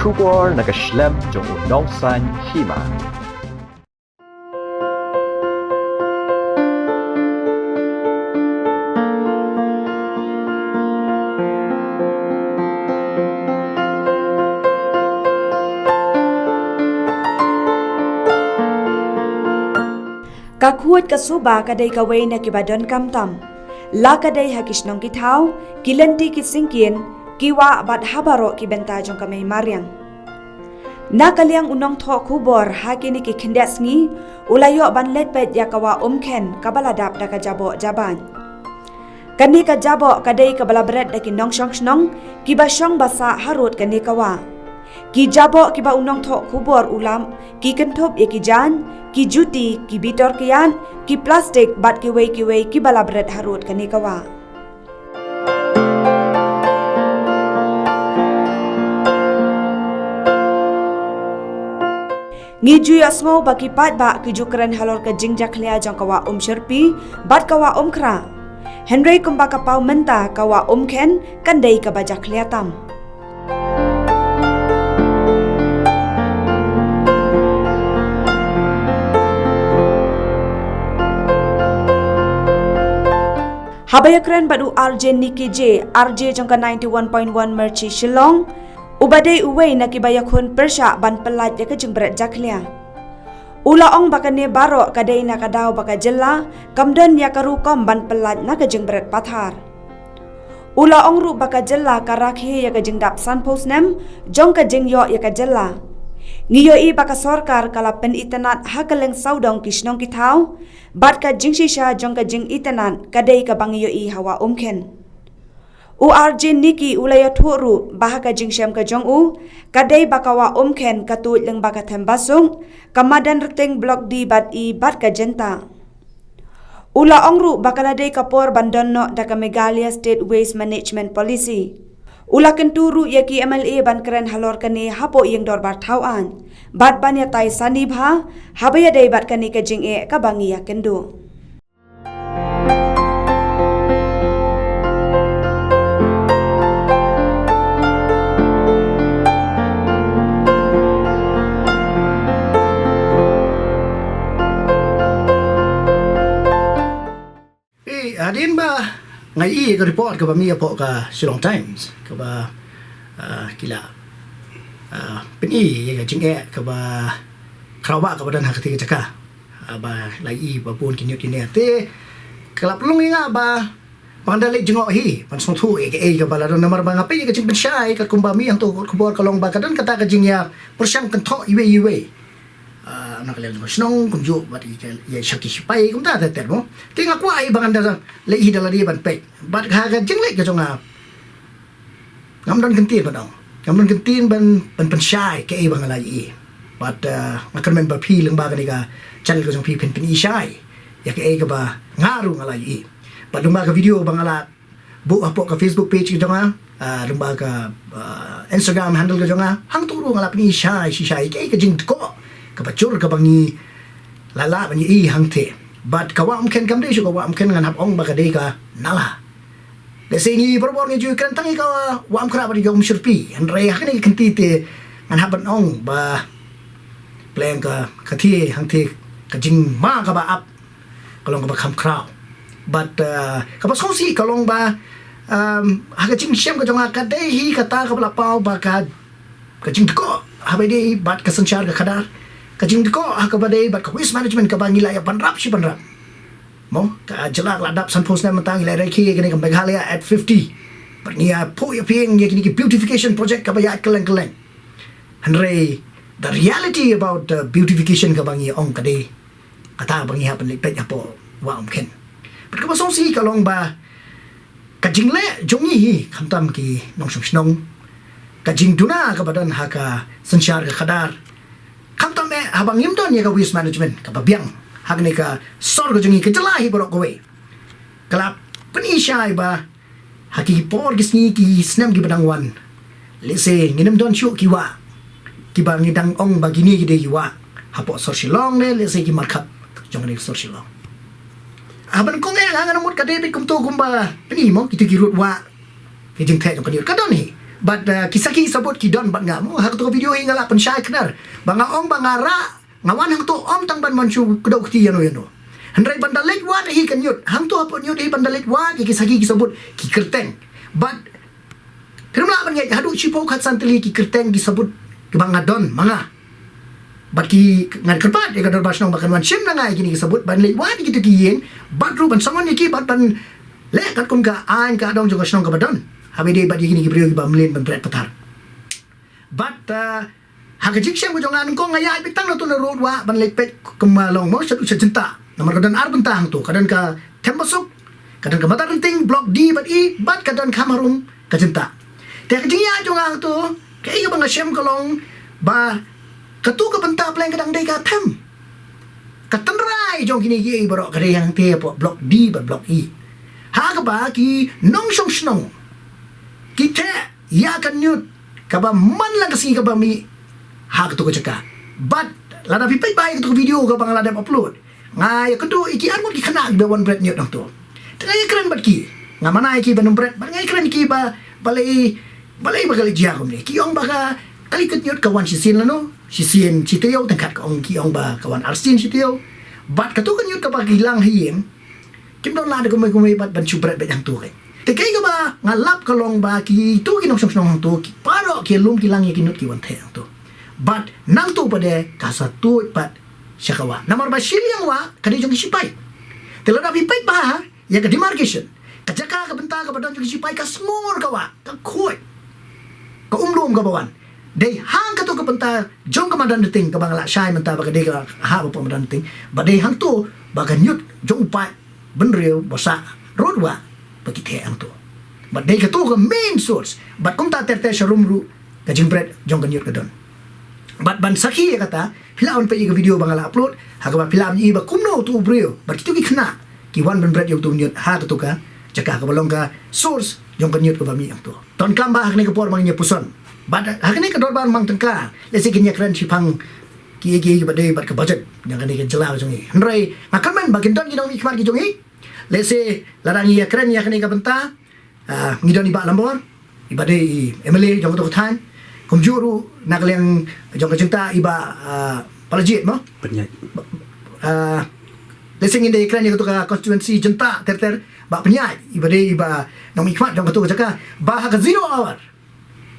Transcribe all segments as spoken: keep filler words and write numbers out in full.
Khubor na ka shlem jong u nongsan hima. Ka khuid ka suba ka dei kawei na kiba donkam tam, la ka dei ha ki shnong ki thaw, ki lynti ki syngkien, ki wah bad ha baroh ki bynta jong ka mei mariang. Na ka liang u nongthoh khubor ha kine ki khyndiat sngi u la ïoh ban leit peit ïa ka wah Umkhen kaba la dap da ka jaboh jaban. Kane ka jaboh ka dei kaba la bret da ki nongshong shnong kiba shong ba sah harud kane ka wah. Ki jaboh kiba u nongthoh khubor u lam ki kynthup ïa ki jaiñ, ki juti, ki bitor kiad, ki plastik bad kiwei kiwei kiba la bret harud kane ka wah. Ngi ju ïohsngew ba ki paidbah ki ju kren halor ka jingjakhlia jong ka wah Umshyrpi bad ka wah Umkhrah. Hynrei kumba ka paw mynta ka wah Umkhen kan dei kaba jakhlia tam. Haba ïakren bad u R J Nicky J, R J jong ka ninety-one point one Mirchi Shillong, uba dei uwei na kiba ïakhun pyrshah ban pyllait ïa ka jingbret jakhlia. U la ong ba kane baroh ka dei na ka daw ba ka jylla kam don ïa ka rukom ban pyllait na ka jingbret pathar. U la ong ruh ba ka jylla ka rakhe ïa ka jingdap sanphew snem jong ka jingïoh ïa ka jylla. Ngi ïohi ba ka sorkar ka la pynitynnad ha ka lyngsawdong dong ki shnong ki thaw, bad ka jingshisha jong ka jingitynnad ka dei kaba ngi ïohi ha wah Umkhen. U R J Nicky u la ïathuh ruh ba ha ka jingshem ka jong u, ka dei ba ka wah Umkhen ka tuid lyngba ka Thembasung, ka Madanrting Block D bad E bad ka Jyntah. U la ong ruh ba ka la dei ka por ban don noh da ka Meghalaya State Waste Management Policy. U la kyntu ruh ïa ki M L A ban kren halor kane hapoh ïing dorbar thaw aiñ bad ban ïatai sani bha haba ïadei bad kane ka jingeh kaba ngi ïakynduh. Eh, hadien ba nga ïohi ïa ka report kaba mih hapoh ka Shillong Times kaba, ah, ki la, ah, pyni ïa ka jingeh kaba khraw bha kaba don ha katei ka jaka. Ah, ba la ïohi ba bun ki ñiut ki ñiar te ka la pynlong ïa nga ba ban da leit jngoh hi ban sngewthuh ïa kaei kaba la don namar ba nga peit ïa ka jingpynshai katkum ba mih hangto ka khubor ka long ba ka don kata ka jingïapyrshang kynthoh iwei iwei. Ah, na ka liang jong ka shnong kumjuh bad ïa ka, ïa sha ki sipai kumta ter ter mo. Te nga kwah ïa ba ngan da leit hi da lade ban peit. Bad ha ka jingleit ka jong nga ngam don kyntien ban ong. Ngam don kyntien ban, ban pynshai kaei ba nga la ïohi. Bad, ah, nga kyrmen ba phi lyngba kane ka channel ka jong phi phin pyni shai ïa kaei kaba nga ruh nga la ïohi. Bad lyngba ka video ba nga la buh hapoh ka Facebook page ka jong nga, ah, lyngba ka, ah, Instagram handle ka jong nga, hangto ruh nga la pyni shai shisha ïa kaei ka jingdkoh kaba jur kaba ngi la lah ban ïohi hangtei. Bad ka wah Umkhen kam dei shuh ka wah Umkhen, ngan hap ong ba ka dei ka nala. Lehse ngi barabor ngi ju kren tang ïa ka wah Umkhrah bad ïa ka Umshyrpi, hynrei ha kane ka kynti te ngan hap ban ong ba pleng ka, ka thie hangtei ka jingma kaba ap ka long kaba kham khraw. Bad, uh, kaba sngewsih ka long ba, um, ha ka jingshem ka jong nga ka dei hi kata kaba la paw ba ka, ka jingdkoh haba ïadei bad ka synshar ka khadar, ka jingdkoh ha kaba dei bad ka waste management kaba ngi la ïa pynrap shi pynrap. Mo, ka jylla ka la dap sanphew snem mynta ngi la ïa rakhe kane ka Meghalaya at fifty. Bad ngi ïa phuh ïa pyrshang ïa kine ki beautification project kaba ïa kylleng kylleng. Hynrei the reality about the beautification kaba ngi ong ka dei kata ba ngi hap ban leit peit hapoh wah Umkhen. Bad kaba sngewsih ka long ba ka jingleh jong ngi hi khamtam ki nongshong shnong, ka jingduna kaba don ha ka synshar ka khadar, khamtam eh haba ngim don ïa ka waste management kaba biang ha kane ka sor ka jong ngi, ka jylla hi baroh kawei. Ka la pyni shai ba ha ki por ki sngi ki snem kiba dang wan, lehse ngin ym don shuh ki wah kiba ngi dang ong ba kine ki dei ki wah hapoh sor Shillong ne lehse ki markhap jong kane ka sor Shillong. Haba nyngkong eh nga nga mut ka dei beit kumto kumba pyni mo, kito ki rud wah, ki jingtheh jong ka ñiut ka don hi. Bad, uh, ki sakhi sabut ki don bad nga mo. Ha kato ka video hi nga la pynshai kdar ba nga ong ba nga rah, nga wan hangto ym tang ban wan shu kdew kti ïano ïano. Hynrei ban da leit wad hi ka ñiut, hangto hapoh ñiut hi ban da leit wad ïa ki sakhi ki sabut ki kyrteng. Bad khlem lah ban ngeit, haduh shiphew khatsan tylli ki kyrteng ki sabut kiba nga don ma nga. Bad ki, ngan kyrpad ïa ka dorbar shnong ba kan wan shim na nga ïa kine ki sabut ban leit wad ïa kito ki ïing, bad ruh ban shong ïa ki bad ban leh katkum ka aiñ ka dong jong ka shnong kaba don. Haba ïadei bad ïa kine ki briew kiba mlien ban bret pathar. Bad, uh, ha ka jingshem ka jong nga nyngkong nga ïaid beit tang na to na road wah ban leit peit kumba long mo sha, sha Jyntah. Namar ka don ar bynta hangto, ka don ka Thembasuk, ka don ka Madatrynteng Block D bad E, bad ka don Khamharum ka Jyntah. Te ka jingïaid jong nga hangto, kaei kaba nga shem ka long ba kato ka bynta pleng ka dang dei ka them. Ka tynrai jong kine kiei baroh ka dei hangtei hapoh Block D bad Block E. Ha kaba ki nongshong shnong ki theh ïa ka ñiut kaba man la ka sngi kaba mih ha kato ka jaka. Bad lada phi peit ba ïa kato ka video kaba nga la dep upload, nga ïakynduh ïa ki arngut ki khynnah kiba wan bret ñiut hangto. Te nga ïakren bad ki, nga mane ïa ki ban ym bret, bad nga ïakren ïa ki ba balei, balei ba ka leit jia kumne. Ki ong ba ka kali ka ñiut ka wan shisien lano, shisien shi taïew, tang kat ka ong, ki ong ba ka wan arsien shi taïew. Bad kato ka ñiut kaba ki lang ha ïing, kim don lad kumne kumne bad ban shu bret beit hangto kein. Te kaei kaba nga lap ka long ba kito ki nongshong shnong hangto, ki baroh ki lum ki lang ïa ki ñiut ki wan theh hangto. Bad nangto pat de ka sa tuid pat sha ka wah. Namar ba shiliang wah ka dei jong ki shipai. Te lada phi peit ba ha ïa ka demarcation, ka jaka ka bynta kaba don jong ki shipai ka smur ka wah, ka khuid, ka umlum kaba wan. Dei hang kato ka bynta jong ka Madatrynteng kaba nga la shai mynta ba ka dei ka hap hapoh Madatrynteng. Ba dei hangto ba ka ñiut jong u paid bynriew ba sah road wah ba ki theh hangto. Bad dei kato ka main source. Bad kumta ter ter sharum ruh ka jingbret jong ka ñiut ka don. Bad ban sakhi ïa kata, phi lah ban peit ïa ka video ba nga la upload, ha kaba phi lah ban i ba kumno uto u briew bad kito ki khynnah ki wan ban bret ïa uto u ñiut ha kato ka jaka kaba long ka source jong ka ñiut kaba mih hangto. Donkam ba ha kane ka por ba ngin ïa puson, bad ha kane ka dorbar mang tyngka, lehse kin ïakren shaphang kiei kiei kiba dei bad ka budget jong kane ka jylla jong ngi. Hynrei nga kyrmen ba kin don ki nongmihkhmat ki jong ngi. Lehse lada ngi ïakren ïa kane ka bynta, ah, ngi don i Bah Lambor, iba dei i M L A jong kato ka thaiñ. Kumjuh ruh na ka liang jong ka Jyntah i Bah, ah, Palajied mo. Pynïaid. Ah, lehse ngin da ïakren ïa kato ka constituency Jyntah ter ter, Bah Pynïaid, iba dei i Bah nongmihkhmat jong kato ka jaka. Ba ha ka zero hour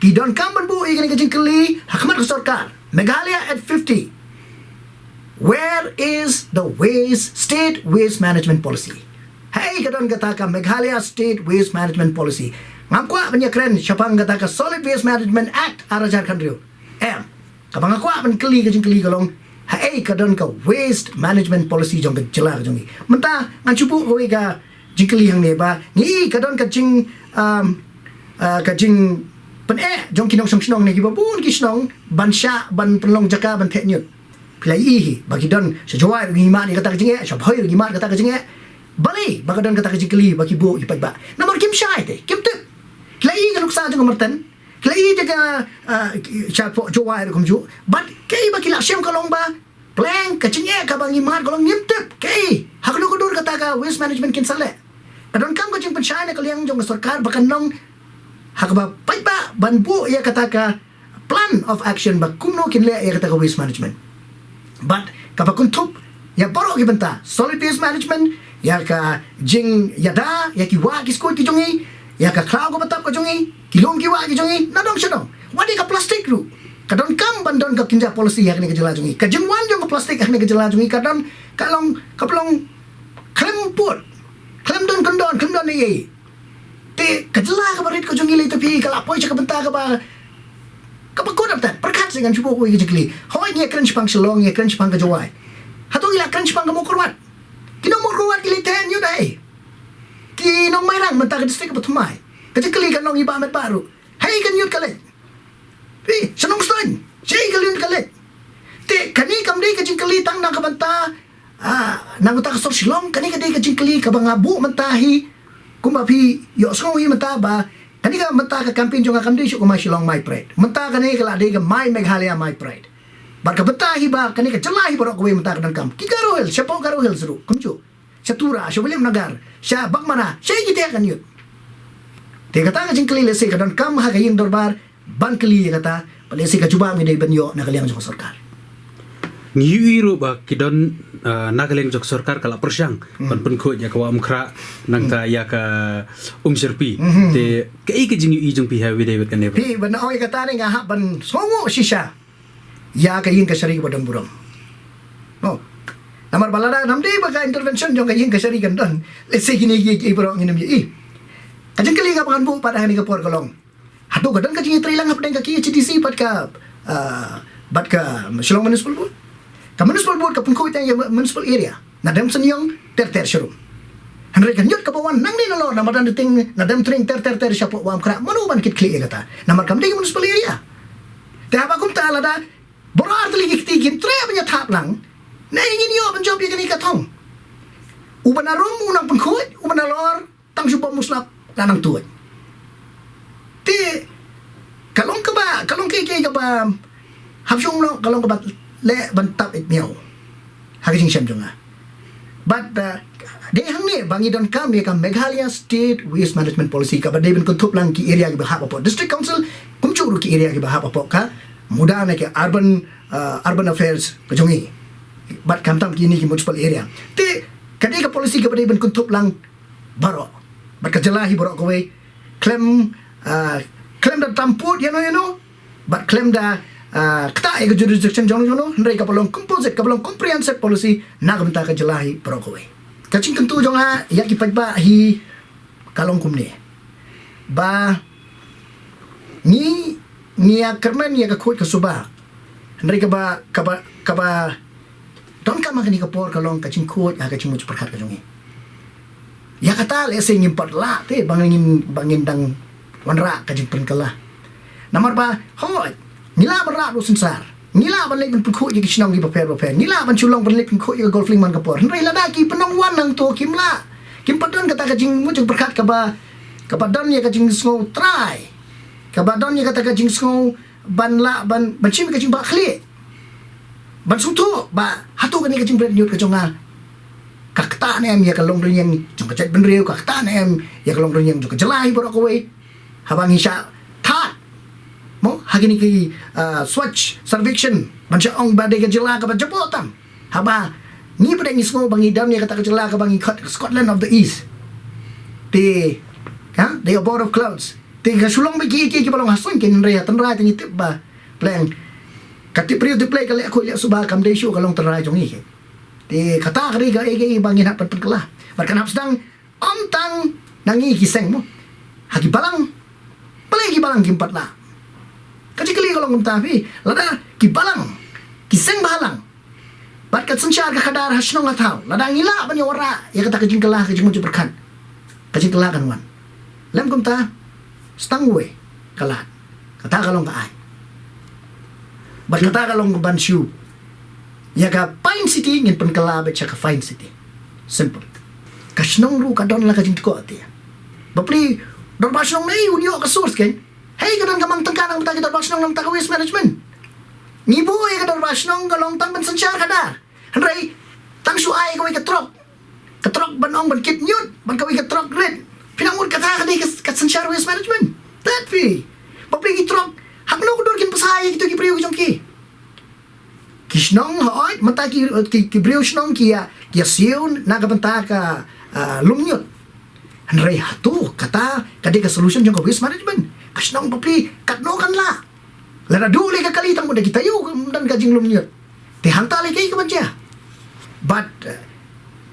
ki donkam ban buh ïa kane ka jingkylli ha khmat ka sorkar. Meghalaya at fifty. Where is the waste, state waste management policy? Haei ka don kata ka Meghalaya State Waste Management Policy? Ngam kwah ban ïakren shaphang kata ka Solid Waste Management Act ar hajar khathynriew. Em. Kaba nga kwah ban kylli ka jingkylli ka long, haei ka don ka waste management policy jong ka jylla ka jong ngi? Mynta ngan shu buh kawei ka jingkylli hangne ba ngi i ka don ka jing, um, uh, ka jingpyneh jong ki nongshong shnong ne kiba bun ki shnong ban shah ban pynlong jaka ban theh ñiut. Phi la i hi ba ki don sha Jowai ruh ki mad ïa kata ka jingeh, sha Bhoi ruh ki mad kata ka jingeh. Balei ba ka don kata ka jingkylli ba ki buh ki paidbah? Namar kim shai te, kim tip. Phi la i ka nuksa jong ka Marten, phi la i te ka, ah, shapoh Jowai ruh kumjuh. Bad kaei ba ki la shem ka long ba pleng ka jingeh kaba ngi mad ka long ngim tip kaei, ha kano ka dur kata ka waste management kin sa leh. Ka donkam ka jingpynshai na ka liang jong ka sorkar ba kan long ha kaba paidbah ban buh ïa kata ka plan of action ba kumno kin leh ïa kata ka waste management. Bad kaba kynthup ïa baroh ki bynta, solid waste management, ïa ka jingïada ïa ki wah ki skuid ki jong ngi, ïa ka khlaw kaba tap ka jong ngi, ki lum ki wah ki jong ngi, na dong sha dong. Wat ïa ka plastik ruh, ka donkam ban don ka kynja policy ha kane ka jylla jong ngi. Ka jingwan jong ka plastik ha kane ka jylla jong ngi ka don, ka long, ka long khlem pud, khlem don kyndon, khlem don ei ei. Te ka jylla kaba rit ka jong ngi, lei te phi, ka la poi sha ka bynta kaba, kaba kut artat. Pyrkhat seh, ngan shu buh kawei ka jingkylli. Hooid, ngi ïakren shaphang Shillong, ngi ïakren shaphang ka Jowai. Hato ngi la kren shaphang ka Mawkyrwat? Ki nong Mawkyrwat ki leit theh ñiut haei? Ki nong Mairang mynta ka district kaba thymmai. Ka jingkylli kan long i Bah Metbah ruh. Haei ka ñiut ka leit? Phi, sha Nongstoiñ, shaei ka ñiut ka leit? Te kane kam dei ka jingkylli tang na ka bynta, ah, na ka bynta ka sor Shillong, kane ka dei ka jingkylli kaba nga buh mynta hi, kumba phi ïohsngew hi mynta ba kane ka bynta ka campaign jong nga kam dei shuh ka My Shillong My Pride. Mynta kane ka la dei ka My Meghalaya My Pride. Bad ka bynta hi ba kane ka jylla hi baroh kawei mynta ka donkam. Ki Garo Hills, shapoh Garo Hills ruh kumjuh. Sha Tura, sha Williamnagar, sha Baghmara, shaei ki theh ka ñiut? Te kata ka jingkylli lehse ka donkam ha ka ïing dorbar ban kylli ïa kata, ba lehse ka jubab ngi dei ban ïoh na ka liang jong ka sorkar. Ngi ïohi ruh ba ki don, ah, na ka liang jong ka sorkar ka la pyrshang ban pynkhuid ïa ka Wah Umkhrah, nangta ïa ka Umshyrpi. Te kaei ka jingïohi jong phi ha kaba ïadei bad kane? Phi, ban ong ïa kata ne nga hap ban sngewnguh shisha ïa ka ïing kashari kaba don burom. No. Namar ba lada ym dei ba ka intervention jong ka ïing kashari kan don, lehse kine ki, ki baroh ngin ym ïohi. Ka jingkylli kaba ngan buh pat ha kane ka por ka long, hato ka don ka jingïatreilang hapdeng ka K H A D C bad ka, ah, bad ka Shillong Municipal Board? Ka Municipal Board ka pynkhuid tang ïa mu-, municipal area. Nadem Seinñiong ter ter sharum. Hynrei ka ñiut kaba wan nangne nalor, namar dang da teng, nadem tring ter ter ter shapoh Wah Umkhrah, mano ban kit khlieh ïa kata? Namar kam dei ka municipal area. Te haba kumta lada baroh artylli ki kti kim treh ban ïa thap lang, ne ngin ïoh ban jop ïa kane ka thong? Uba na rum u nang pynkhuid, uba nalor tang shu bom muslap la nang tuid. Te ka long kaba, ka long kaei kaei kaba hapshnong, ka long kaba leh ban tap ïa miaw ha ka jingshem jong nga. Bad, uh, dei hangne ba ngi donkam ïa ka Meghalaya State Waste Management Policy kaba dei ban kynthup lang ki area kiba hap hapoh District Council, kumjuh ruh ki area kiba hap hapoh ka MUDA ne ka Urban, uh, Urban Affairs ka jong ngi. Bad khamtam kine ki municipal area. Te ka dei ka policy kaba dei ban kynthup lang baroh. Bad ka jylla hi baroh kawei. Khlem, ah, khlem da tam pud ïano ïano. Bad khlem da, ah, ktah ïa ka jurisdiction jong no jong no. Hynrei kaba long composite, kaba long comprehensive policy na ka bynta ka jylla hi baroh kawei. Ka jingkyntu jong nga ïa ki paidbah hi ka long kumne. Ba ngi, ngi ïa kyrmen ïa ka khuid ka suba. Hynrei kaba, kaba, kaba donkam ha kane ka por ka long ka jingkhuid ha ka jingmut jingpyrkhat ka jong ngi. Ïa kata lehse ngim pat lah te ba ngin, ba ngin dang wanrah ka jingpynkylla. Namar ba, hooid, ngi lah ban rah da u synsar. Ngi lah ban leit ban pynkhuid ïa ki shnong kiba pher ba pher. Ngi lah ban shu long ban leit pynkhuid ïa ka Golf Link man ka por. Hynrei lada ki pynlong wan nangto kim lah, kim pat don kata ka jingmut jingpyrkhat kaba, kaba don ïa ka jingsngew trai. Kaba don ïa kata ka jingsngew ban lah ban, ban shim ka jingbakla. Ban sngewthuh ba hato kane ka jingbret ñiut ka jong nga ka ktah ne em ïa ka longrynïeng jong ka jaitbynriew, ka ktah ne em ïa ka longrynïeng jong ka jylla hi baroh kawei. Haba ngi shah thad mo ha kine ki, ah, Swachh Survekshan ban shah ong ba dei ka jylla kaba jaboh tam. Haba ngi pat ngi sngew ba ngi don ïa kata ka jylla kaba ngi khot Scotland of the East. Te, ha, the abode of clouds. Te ka shu long beit ki, ki, kiba long ha suiñ kein, hynrei ha tynrai te ngi tip ba pleng ka tip briew tip Blei, ka leh khuid leh suba kam dei shuh ka long tynrai jong ngi. Te kata ka dei kaei kaei ba ngin hap ban pynkylla. Bad kan hap sdang ym tang na ngi ki seng mo, ha ki balang. Balei ki balang kim pat lah? Ka jingkylli ka long kumta phi, lada ki balang, ki seng balang bad ka synshar ka khadar ha shnong ha thaw, lada ngi lah ban ïa wanrah ïa kata ka jingkylla, ka jingmut jingpyrkhat, ka jingkylla kan wan. Lym kumta, stang wei ka lad. Kata ka long ka aiñ. Bad kata ka long ka ban shu, ïa ka Pine City ngin pynkylla beit sha ka Fine City. Simple. Ka shnong ruh ka don la ka jingtkoh te. Bapli, dorbar shnong ne un ïoh ka source kein. Hei, ka don ka mang tyngka na ka bynta ki dorbar shnong na ka bynta ka waste management. Ngi buh ïa ka dorbar shnong ka long tang ban synshar khadar. Hynrei tang shu ai kawei ka trok, ka trok ban ong ban kit ñiut, bad kawei ka trok rit. Phi nang mut kata ka dei ka, ka synshar waste management? Tat phi. Bapli ki trok, ha kano ka dur kin pynshai ïa kito ki briew ki jong ki? Ki shnong, hooid, mynta ki, ki, ki briew shnong ki ïa, ki ïa siew na ka bynta ka, ah, lum ñiut. Hynrei hato kata ka dei ka solution jong ka waste management? Ka shnong bapli katno kan lah? Lada duh lei ka kali tang mut da ki taïew, ym don ka jinglum ñiut. Te hangta lei kaei kaban jia? Bad, eh,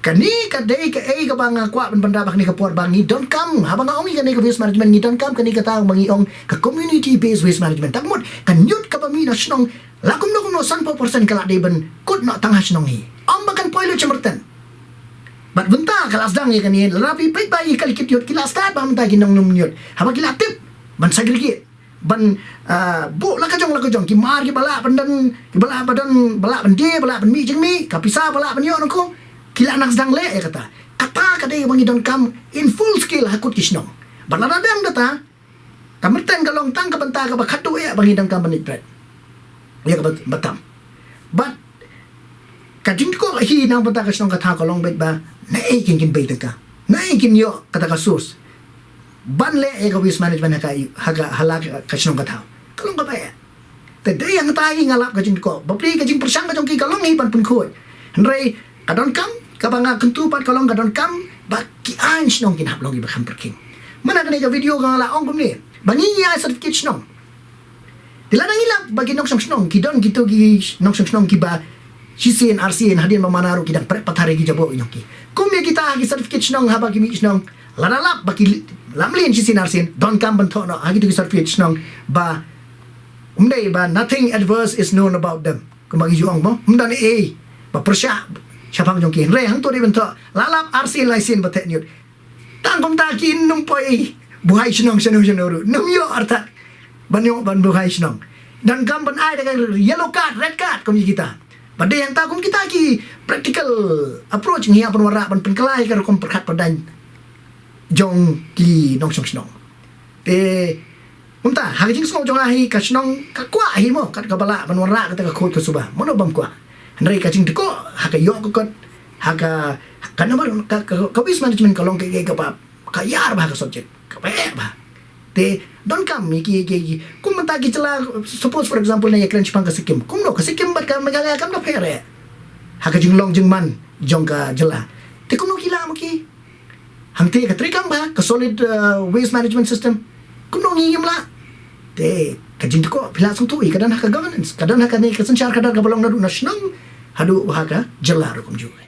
kane ka dei kaei kaba nga kwah ban pyndap ha kane ka por ba ngi donkam, haba nga ong ïa kane ka waste management ngi donkam kane kata ba ngi ong ka community based waste management. Tang mut ka ñiut kaba mih na shnong, la kumno kumno sanphew percent ka la dei ban kut noh tang ha shnong hi. Ym ba kan poi lut sha Myrten. Bad mynta ka la sdang ïa kane, lada phi peit ba ïa ka kali kit ñiut ki la stad ba mynta ki nonglum ñiut. Haba ki la tip ban segregate, ban, ah, buh la ka jong la ka jong, ki mar kiba lah ban don, kiba lah ban don, ba lah ban die, ba lah ban mih jingmih, ka pisa ba lah ban ïoh na ko, ki la nang sdang leh ïa kata. Kata ka dei ba ngi donkam in full scale ha kut ki shnong. Bad lada dang data, ka Myrten ka long tang ka bynta kaba khatduh ïa ba ngi donkam ban leit bret ïa kaba tam. Bad ka jingtkoh hi na ka bynta ka shnong ka thaw ka long beit ba naei kin, kin bei tyngka, naei kin ïoh kata ka source. ban leh ïa ka waste management ha ka, ha ka, ha la ka, ka shnong ka thaw. Ka long kaba eh. Te dei hangta hi nga lap ka jingkyrkhu. Bapli ka jingpyrshang ka jong ki ka long hi ban pynkhuid. Hynrei ka donkam, kaba nga kyntu pat ka long ka donkam ba ki aiñ shnong kin hap long kiba kham pyrkhing. Mynta kane ka video ka nga la ong kumne. Ba ngi ngi ai certificate shnong. Te lada ngi lap ba ki nongshong shnong, ki don kito ki nongshong shnong kiba shisien arsien hadien ba mana ruh ki dang pret pathar ïa ki jaboh ki jong ki. Kum ïa kita ha ki certificate shnong haba ki mih shnong. Lada lap ba ki lam lien shisien arsien, donkam ban thoh noh ha kito ki certificate shnong ba ym dei ba nothing adverse is known about them. Kumba ki ju ong mo, ym don ei ba pyrshah shaphang jong ki. Hynrei hangto dei ban thoh, la lap arsien laisien ba theh ñiut. Tang kumta kin ym poi buhai shnong shano shano ruh. Ym ïoh artat ban ïoh ban buhai shnong. Donkam ban ai da ka yellow card, red card kum ïa kita. Ba dei hangta kum kita ki practical approach ngi ïa pynwanrah ban pynkylla ïa ka rukom pyrkhat pyndaiñ jong ki nongshong shnong. Te kumta ha ka jingsngew jong nga hi ka shnong ka kwah hi mo kat kaba lah ban wanrah kata ka khuid ka suba. Mano bym kwah? Hynrei ka jingdkoh ha ka ïoh ka kot ha ka, ka namar ka, ka, ka waste management ka long ka, ka, kaba ka ïar bha ka subject, kaba eh bha. Te donkam ïa ki, ki, ki. Kum mynta ki jylla, suppose for example, na ïa kren shaphang ka Sikkim. Kumno ka Sikkim bad ka Meghalaya kam da pher eh ha ka jinglong jingman jong ka jylla. Te kumno ki lah mo ki? Hangte ka treikam bha, ka solid, uh, waste management system. Kumno ngi ngim lah? Te ka jingdkoh phi lah sngewthuh ïa ka don ha ka governance, ka don ha kane ka synshar khadar kaba long naduh na shnong haduh ha ka jylla ruh kumjuh.